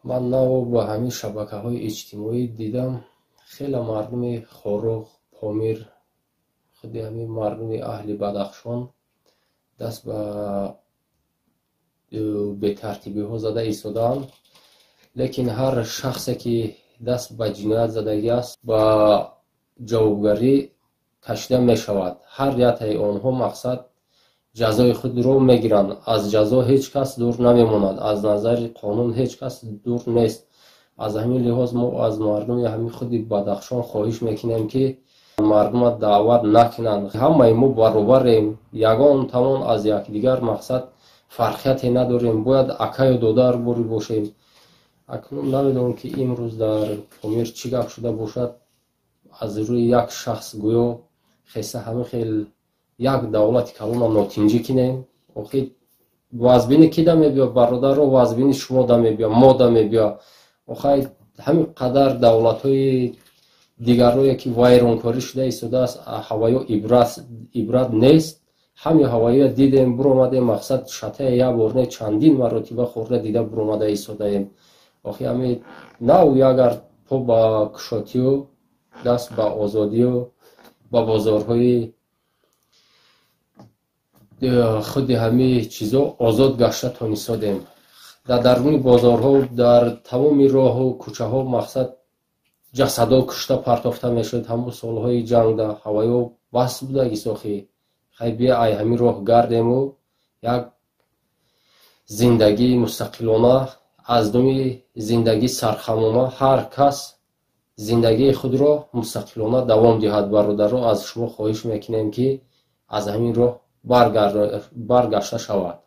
Ман нав ба ҳамин шабакаҳои иҷтимоӣ дидам, хеле мардуми Хоруғ, Помир, худи ҳамин мардуми аҳли Бадахшон даст ба бетартибиҳо зада истодаанд. Лекин ҳар шахсе, ки даст ба ҷиноят задагӣ аст, ба ҷавобгарӣ кашида мешавад. Ҳар яктаи онҳо, мақсад, ҷазои худро мегиранд. Аз ҷазо ҳеҷ кас дур намемонад, аз назари қонун ҳеҷ кас дур нест. Аз ҳамин лиҳоз мо аз мардуми ҳамин худи Бадахшон хоҳиш мекунем, ки мардума даъват накунанд. Ҳамаи мо баробарем, ягон тамон аз якдигар, мақсад, фарқияте надорем, бояд акаю додар бурӣ бошем. Акнун намедонам, ки имрӯз дар Помир чӣ гап шуда бошад. Аз рӯи як шахс гӯё хеса ҳамин хел як давлати калона нотинҷӣ кинем. Охир вазбини ки да мебиё, бародаро? Вазбини шумо да мебиё, мо да мебиё. Охай, ҳамин қадар давлатҳои дигарое, ки вайронкорӣ шуда истодааст, ҳаваё ибрат нест. Ҳамин ҳавоя дидем, буромадем, мақсад, шатая як бор не, чандин маротиба хӯрда, дида буромада истодаем. Охи ҳамин нав ягар по ба кушотию даст ба озодию ба бозорҳои худи ҳамин чизо озод гашта тонистодем. Дар даруни бозорҳо, дар тамоми роҳу кӯчаҳо, мақсад, ҷасадо кушта партофта мешуд. Ҳамун солҳои ҷангда ҳавоё бас будагист. Охи хай, бия, ай ҳамин роҳ гардему як зиндагии мустақилона, аз думи зиндагии сархамона ҳар кас зиндагии худро мустақилона давом диҳад. Бародаро, аз шумо хоҳиш мекунем, ки аз ҳамин роҳ баргашта шавад.